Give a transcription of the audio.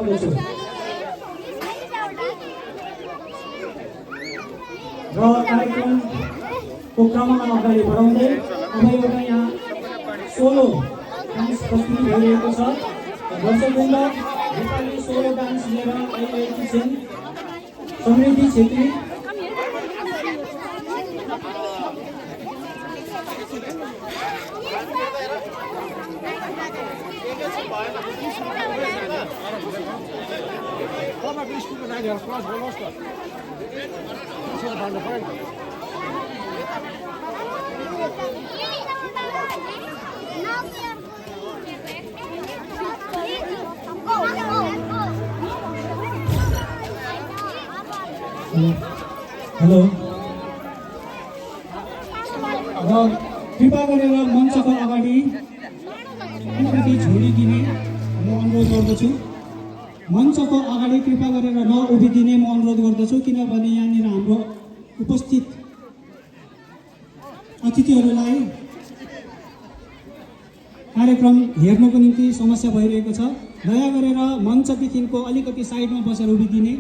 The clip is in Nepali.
गर्दछु र कार्यक्रमको क्रममा अगाडि बढाउँदै अब एउटा यहाँ सोलो डान्स प्रस्तुति भइरहेको छ। दर्शकवृन्द, नेपाली सोलो डान्स लिएर अहिले एकछिन समृद्धि छेत्री हेलो र कृपा गरेर मञ्चको अगाडि अलिकति झोलिदिने म अनुरोध गर्दछु। मञ्चको अगाडि कृपा गरेर नउभिदिने म अनुरोध गर्दछु, किनभने यहाँनिर हाम्रो उपस्थित अतिथिहरूलाई कार्यक्रम हेर्नको निम्ति समस्या भइरहेको छ। दया गरेर मञ्चदेखिको अलिकति साइडमा बसेर उभिदिने।